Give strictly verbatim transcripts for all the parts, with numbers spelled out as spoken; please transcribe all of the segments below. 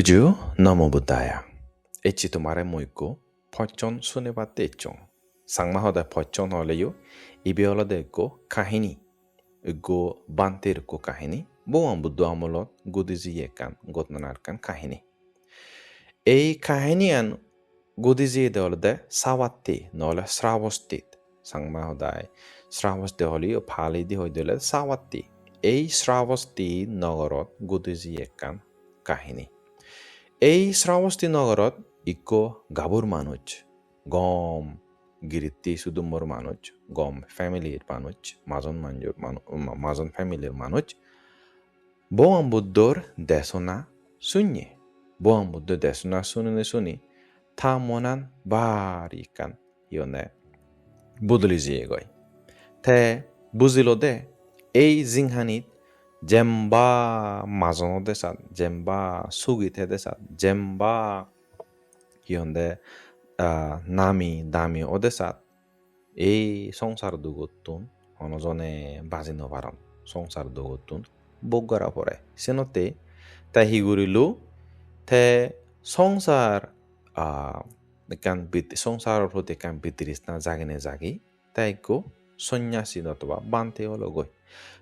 Ju Namo Buddhaya. Ecche tomare mui ekko pocchon sunebatte ecchong. Changma hodai pocchon oleyo, ibe olode ekko kahini. Ekko bhanter ekko kahini. Bhogoban Buddho amolot gudi jiye ekkan ghotona, ekkan kahini. Ei kahiniyan gudi jiyede olode Savatthi, nole Sravostit. Changma hodai Sravostit oleyo, Palidi hoide ole Savatthi. Ei Sravostit nogorot gudi jiye ekkan kahini. Ei Sravostit nogorot ikko gabur manuj, gom giritti sudummor manuj, gom family-r manuj, majon manjor manu-, ma-, majon family-r manuj, Bhogoban Buddhor desona sunye. Bhogoban Buddhor desona sunine suni ta monan bari ekkan hi honne bodoli jeyegoi. Te bujilode ei jinghanit jemba majon ode sat, jemba sugi thede sat, jemba hi honde, ah, nami dami ode sat, ei songsar dugottun hono jone baji no paron, songsar dugottun bhog gora pore. Senotte te hi gurilo, te songsar, ah, ekkan bit-, songsaror proti ekkan bitrishna jagine jagi, te ekko sonnyasin otoba bhante ologoi.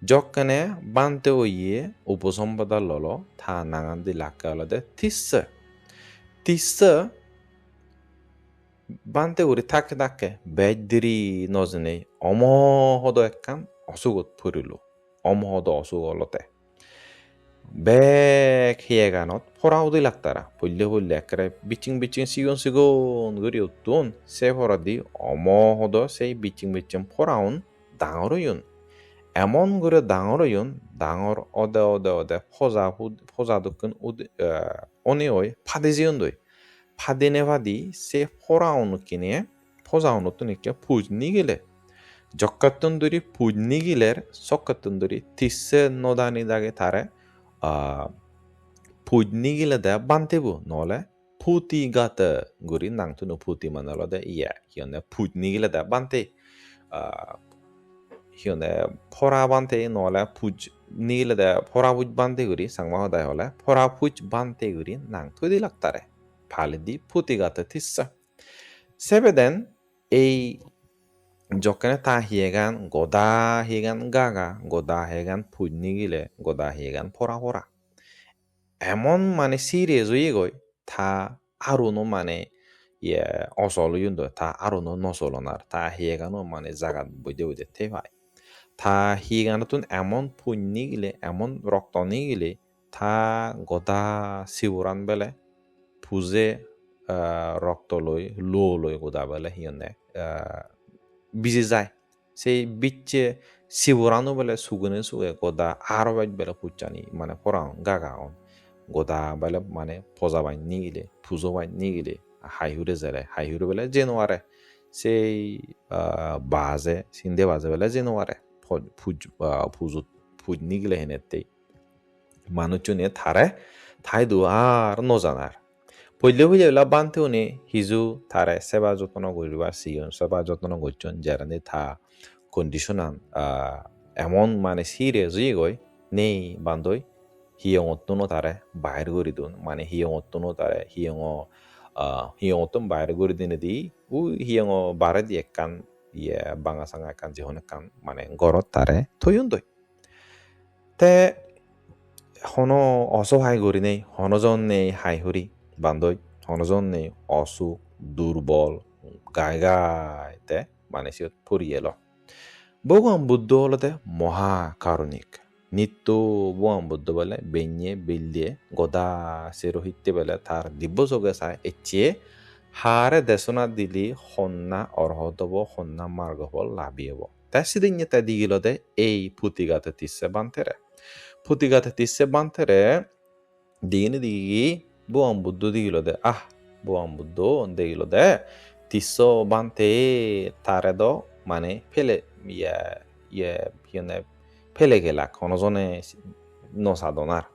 Jokkene bhante oye uposompada lolo, ta nangan dilakke olode Tissa. Tissa bhante guri thakke thakke bej diri no jenei omohodo ekkan osugot porilo. Omohodo osug olode. Bek hiyeganot pora udilak tara. Poille poille ekkere biching biching sigon sigon guri uttun. Se poredi omohodo sei biching biching poraun dangor oyon. Emon guri dangor oyon, dangor ode ode ode poja hud-, poja dokken ud-, eh, onei oi padi jeyondoi. Padine padi se poraun kine, poja unottun ikke puj nigile. Jokkettun duri puj nigiler, sokkettun duri Tisse nodani dagi tare, ah, puj nigilede bhantebo, nole putigata guri nang tuno, puti mane olode iye, hi honne puj nigilede bhante, ah, hi honne pora bhante, nole puj nigilede pora puj bhante guri, Changma hodai hole pora puj bhante guri nang thoi dilak tare. Paledi putigata Tissa. Sebeden ei jokkene ta hiyegan, goda hiyegan gaga, goda hiyegan puj nigile, goda hiyegan pora pora. Emon mane serious oyegoi, ta aruno mane iye osol oyondoi, ta aruno no solon ar, ta hiyegano mane jagat boide boide thei pai. Ta hiyeganottun emon puj nigile, emon rokto nigile, ta goda siboran bele puje, ah, rokto loi, luo loi goda bele hi honne, ah, biji jai. Sei bicche siborano bele sugune suge goda aro bej bele puchchani mane poraun gaga on. Goda bele mane poja baj nigile, pujo baj nigile, hai hure jele, hai hure bele jei no pare. Sei, ah, baje, sinde baje bele jei no pare. Poj-, puj-, ah, pujot, puj nigile henettei. Manuchchune tare taidu ar no janar. Poille poille ola bhante une hiju tare seba jotno guribar siyon, seba jotno gocchon, jerani ta condition-an, ah, emon mane serious oyegoi, nei bandoi, hiyongottun o tare bair guri don, mane hiyongottun o tare, hiyongo, ah, hiyongottun bair guri dinedi, u hiyongo baredi ekkan, iye, banga sanga ekkan, jehon ekkan, mane gorot tare toyon doi. Te hono osohai gurinei, hono jon nei hai hure bandoi, hono jon nei, osuk, durbol, gai gai te mane siyot puri elo. Bhogoban Buddho olode moha karunik. Nitto Bhogoban Buddho bele benne belle goda sero hitte bele tar dibbo soge sai ecche, hare desona dile honna orhot obo, honna margo phol labi obo. Te sidinne te digilode ei Putigata Tissa bhantere. Putigata Tissa bhantere digini digi Bhogoban Buddho digilode, ah, Bhogoban Buddho degilode Tissa bhante tare do mane pele, iye, iye, hi honne, pele gelak, hono jone no sadon ar.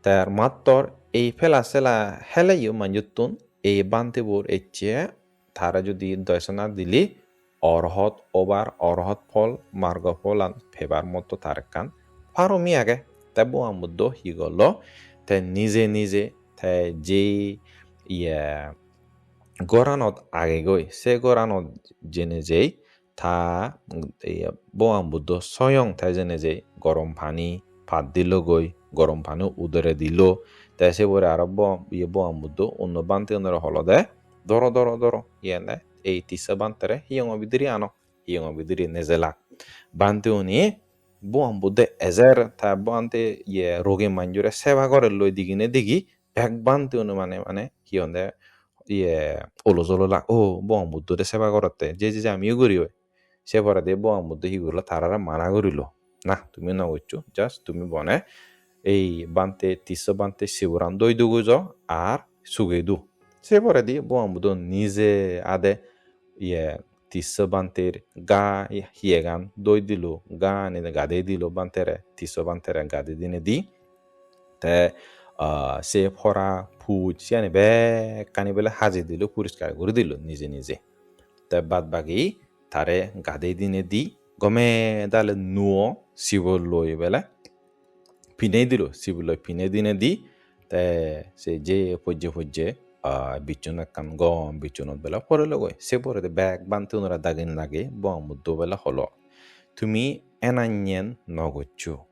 Te ar mattor ei pela sela heleyo manjottun ei bhantebor ecche tare judi desona dile orhot obar, orhot phol, margo pholan pebar motto tar ekkan paromi age. Te Bhogoban Buddho hi gollo? Te nije nije te je iye goranot agegoi, se goranot jeinei jei ta, mm, iye Bhogoban Buddho soyong te jeinei jei gorom pani pat dilogoi, gorom pani udere dilo. Te se pore aro Bho-, iye Bhogoban Buddho onno bhantegunore holode, "Doro, doro, doro, iyene ei Tissa bhantere hiyongo bidire ano, hiyongo bidire nejelak." Bhantegune Bhogoban Buddho ejer, ta bhante iye rogi manjore seba gorelloi digine digi, bek bhantegune mane, mane hi honde, iye, olo jolo lak, "O, Bhogoban Buddho de seba gorotte, je, je, je amiyo guri oi." Se poredi Bhogoban Buddho hi gurilo, tarare mana gurilo, "Na, tumi no goccho, just tumi bone ei bhante, Tissa bhante siboran doi dugo jo ar sugei du." Se poredi Bhogoban Buddho nije ade iye Tissa bhanter ga hiyegan doi dilo, ga ani gadei dilo bhantere, Tissa bhantere gadei dinedi. Te, ah, se pora puj siyani bekkani bele hajei dilo, puriskar guri dilo nije nije. Te bad bagi tare gadei dinedi gome dale nuo sibo loi bele pinei dilo, sibo loi pinei dinedi. Te se je pojje pojje, ah, bichun ekkan gom bichunot bele porelogoi. Se poredi bek bhantegunore dagin lage Bhogoban Buddho bele holo, "Tumi enanyen no goccho."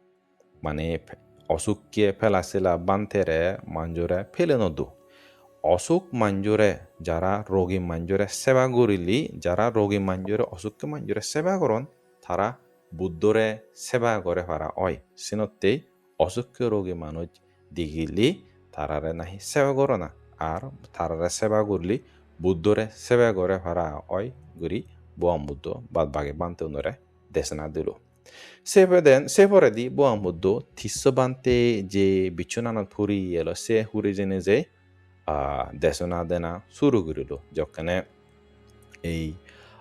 Mane pe-, osukke pela sela bhantere manjore pele no do. Osuk manjore, jara rogi manjore seba gorile, jara rogi manjore, osukke manjore seba goron, tara Buddhore seba gore para oi. Senottei osukke rogi manuj digile tarare nahi seba gorana, ar tarare seba gorile Buddhore seba gore para oi guri Bhogoban Buddho bad bagi bhantegunore desona dilo. Se peden, se poredi Bhogoban Buddho Tissa bhante je bichunanot puri elo, se hure jeinei jei, ah, desona dena suru gurilo. Jokkene ei,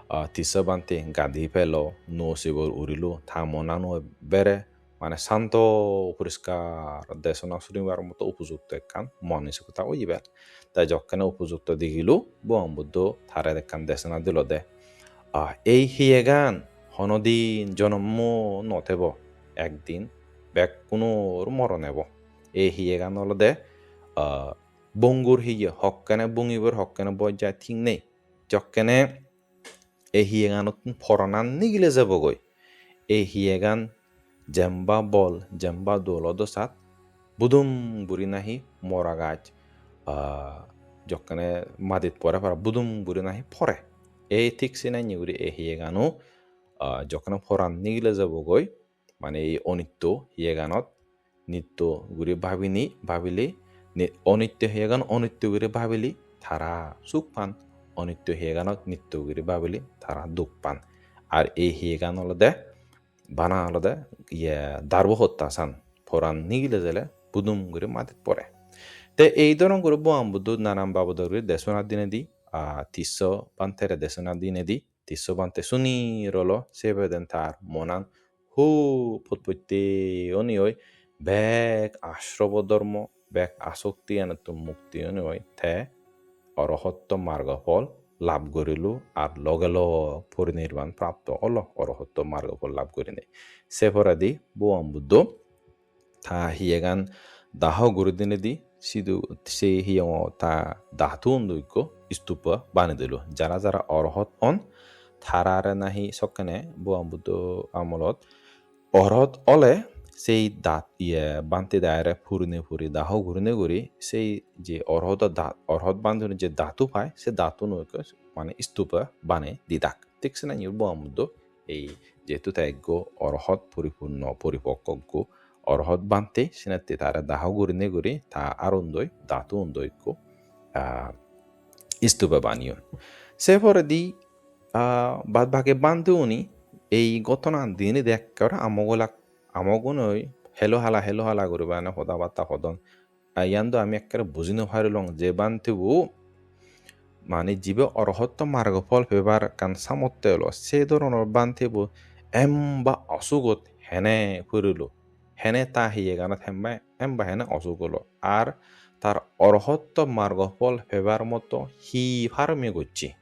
ah, Tissa bhante gadi pelo, nuo sibor urilo, ta monano bere mane santo puriskar desona sunibar moto upojukto ekkan monisikota oye bel. Te jokkene upojukto digilo, Bhogoban Buddho tare ekkan desona dilode. Ah, ei hiyegan honodin jonommo no tebo, ekdin bekkunor moron ebo. Ei hiyegan olode, ah, bongur hiye, hokkene bongibor, hokkene boj jai, thik nei. Jokkene ei hiyeganot poranan nigile jebogoi, ei hiyegan jemba bol, jemba dol odo sat, budum guri nahi mora gaj, ah, jokkene madit pore para, budum guri nahi pore. Ei thik senenni guri ei hiyegano, ah, jokkene poran nigile jebogoi, mane ei onitto hiyeganot nitto guri babini, babile, ni-, onitto hiyegan onitto guri babile tara suk pan, onitto hiyeganot nitto guri babile tara duk pan. Ar ei hiyegan olode, bana olode, iye, darbo hotta san, poran nigile jele budum guri madit pore. Te ei dhoron guri Bhogoban Buddho nanan babodo guri desona dinedi, ah, Tissa bhantere desona dinedi, Tissa bhante suni rolo, se peden tar monan hu potpotte oni oi, bek asrobo dhormo, bek asokti enottun mukti oni oi, te orohotto margo phol lab gorilo, ar loge log porinirban prapto olo orohotto margo phol lab gurinei. Se poredi Bhogoban Buddho ta hiyegan daho guri dinedi sidu se hiyongo ta dhatuundo ikko stupa bani dilo. Jara jara orohot on, tarare nahi sokkene Bhogoban Buddho amolot orohot ole sei dat iye bhante daire purine puri daho gurine guri sei je orohot dat, orohot bhante je dhatu pai, se dhatuuno ikko mane stupa bane didak. Thik senenni Bhogoban Buddho ei jehetu te ekko orohot puripurno poripokko ekko orohot bhante, senette tare daho gurine guri ta arundoi, dhatuundoi ikko, ah, stupa baneyon. Se poredi, ah, bad bagi bhanteuni ei ghotona dinedi ekkere amogolak, amogunoi helo hala, helo hala guri mane hoda batta hodon. Ah, iyan do ami ekkere buji no parilong je bhantebo, mane jibe orohotto margo phol pebar ekkan samotto elo, se dhoronor bhantebo emba osugot hene purilo, hene ta hiyeganot emba, emba hene osuk olo, ar tar orohotto margo phol pebar moto hi parami gocche.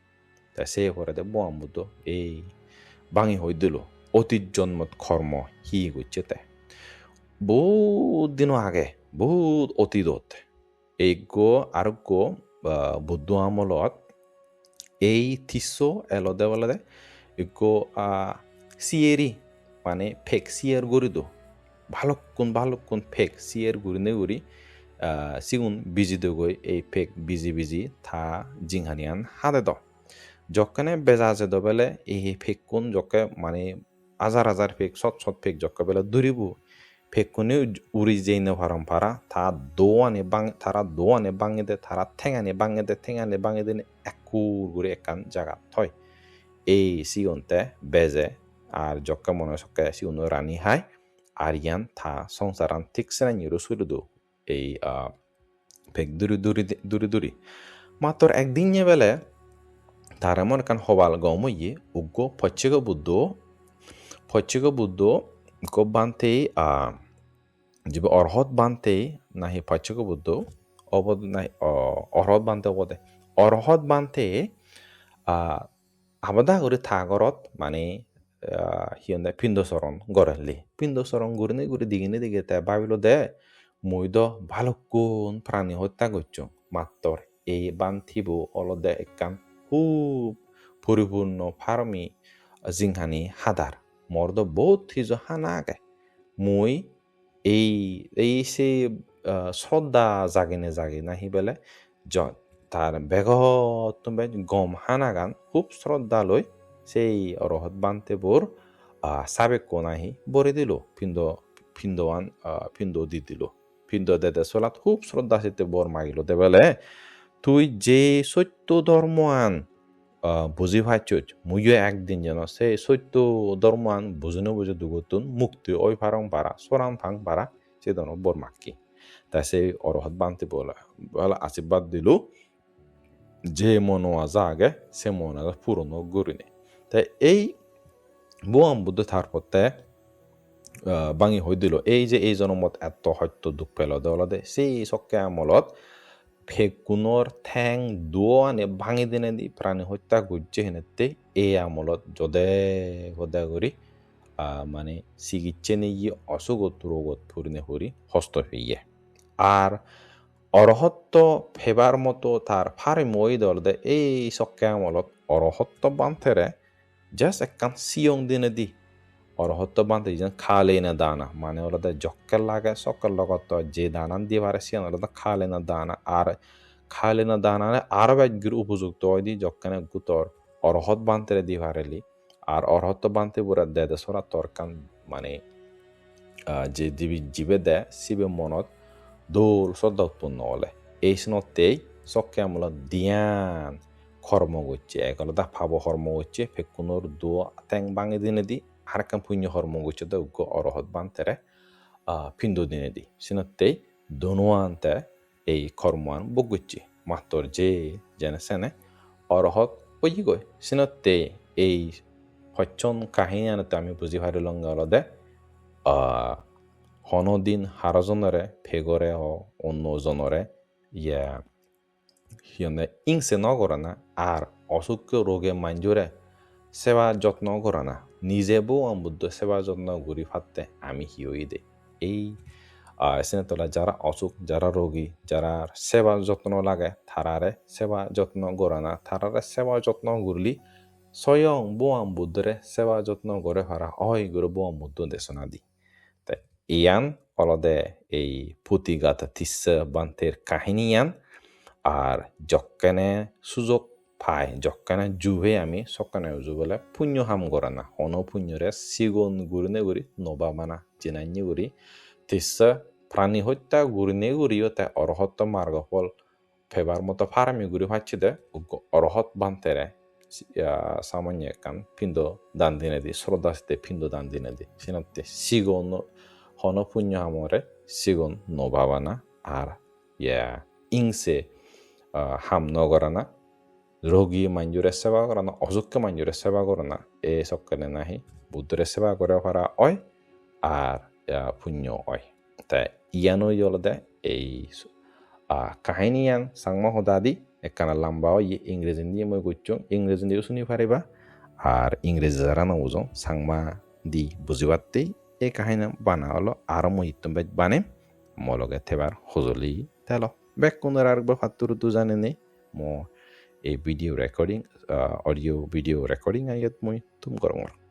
Te se porede Bhogoban Buddho ei bangi hoi dilo, otit jonmot kormo hi gocche te. Bohut dino age, bohut otidot Ekko arokko, ah, Buddho amolot ei Tisso elode olode ekko, ah, siyeri, mane pek siyer guri do. Balukkun, balukkun pek siyer gurine guri, ah, sigun biji dogoi, ei pek biji biji ta jinghaniyan hade do. Jokkene beja jedo bele ei pekkun jokke mane ajar ajar pek, sot sot pek jokke bele duribo, pekkune uj-, uri jei no paron para, ta doani bang-, tara doani bangede, tara tengani bangede, tengani bangede ekkur guri ekkan jagat thoi. Ei sigun te beje, ar jokke mone sokke sigun rani hai, ar iyan ta songsaran thik senenni guri suri do. Ei, ah, pek duri duri di-, duri duri. Mattor ekdinne bele tar emon ekkan hobal gom oye, uggo Pocchego Buddho, Pocchego Buddho ikko bhante, ah, jibe Orhot bhante nahi Pocchego Buddho, obod nahi, o, Orhot bhante obode. Orhot bhante, ah, abada guri ta gorot mane, ah, hi honde pindo soron gorelli. Pindo soron gurinei guri digine dige te babilo de, mui do balukkun prani hotta gocchong. Mattor ei bhantibo olode ekkan hub puripurno parami jinghani hadar. Mor do bohut hiju hana age. Mui ei, ei se, ah, sroddha jagine jagi nahi bele jo-, tar begottun bej gom hanagan hub sroddha loi sei Orohot bhantebor, ah, sabekkun nahi bore dilo, pindo, pindoan, ah, pindo di dilo. Pindo dede solat hub sroddha sette bor magilo de bele, "Tui je sotto dhormoan ah, buji pacchoj, muiyo ekdin jeno se sotto dhormoan buji no buji dugottun mukti oi parong para, soran pang para, se dhoronor bor makki." Ta se Orohot bhante bole, bole ashirbad dilo, je mono aja age, se mono aja puron ok gurinei. Te ei Bhogoban Buddho tar potte, ah, bangi hoi dilo, ei je ei jonomot etto hosto duk pelode olode, sei sokke amolot pekkunor theng duo ani bangi dinedi prani hotta gojje henette ei amolot jode hoda guri, ah, mane sigicche neye osugot rogot purine puri hosto peye. Ar orohotto pebar moto tar parimo oyede olode ei sokke amolot orohotto bhantere just ekkan siyong dinedi. Orohotto bhante jiyan kalena dana, mane olode jokke lage sokke logotte je danan di pare siyan olode kalena dana. Ar kalena danane aro bej guri upojukto oide jokkene gutor Orohot bhantere di pareli. Ar Orohotto bhante bore dede sora tor ekkan mane, ah, je dibi jibe de sibe monot dol sroddha utponno ole. Ei senottei sokke amolot diyan kormo gocche, ek olode pabo kormo gocche, pekkunor duo teng bangi dinedi, arekkan punyo kormo gocche de uggo Orohot bhantere, ah, pindo dinedi. Senottei donuan te ei kormoan bhog gocche. Mattor je jene sene Orohot oyegoi. Senottei ei pocchon kahinianotte ami buji parilonge olode, ah, hono din haro jonore pegore ho onno jonore ye hi honne ingse no gorana ar osukke roge manjore seba jotno gorana, nije Bhogoban Buddho seba jotno guri patte ami hi oyede. Ei, ah, senottole jara osuk, jara rogi, jarar seba jotno lage, tarare seba jotno gorana, tarare seba jotno gurile soyong Bhogoban Buddhore seba jotno gore para oi guri Bhogoban Buddho desona di. Te iyan olode ei Puthigata Tissa bhanter kahiniyan. Ar jokkene sujok pai, jokkene ju pei ami, sokkene uju bole punyo ham gorana. Hono punyore sigon gurine guri no babana, jinanni guri Tissa prani hotta gurine guriyo te Orohotto margo phol pebar moto parami guri pacche de uggo Orohot bhantere, ah, samonye ekkan pindo dan dinedi, sroddha sette pindo dan dinedi. Senotte sigon hono punyo hamore sigon no babana ar, ya, ingse, ah, ham no gorana, rogi manjore seba gorana, osukke manjore seba gorana, e sokkene nahi Buddhore seba gore para oi, ar, ah, punyo oi. Te iyan oi olode ei, ah, kahiniyan Changma hodadi ekkana lamba oye, Ingrejindi mui gocchong, Ingrejidiyo suni pariba, ar Ingreji jara no bujon, Changmadi bujibatte ei kahiniyan bana olo, aro mui ittun bej banem, mo loge thebar hojoli thelo. Bekkunore arekbar patturuttu janei mo ei video recording, ah, audio video recording ayot mui thum gorongor.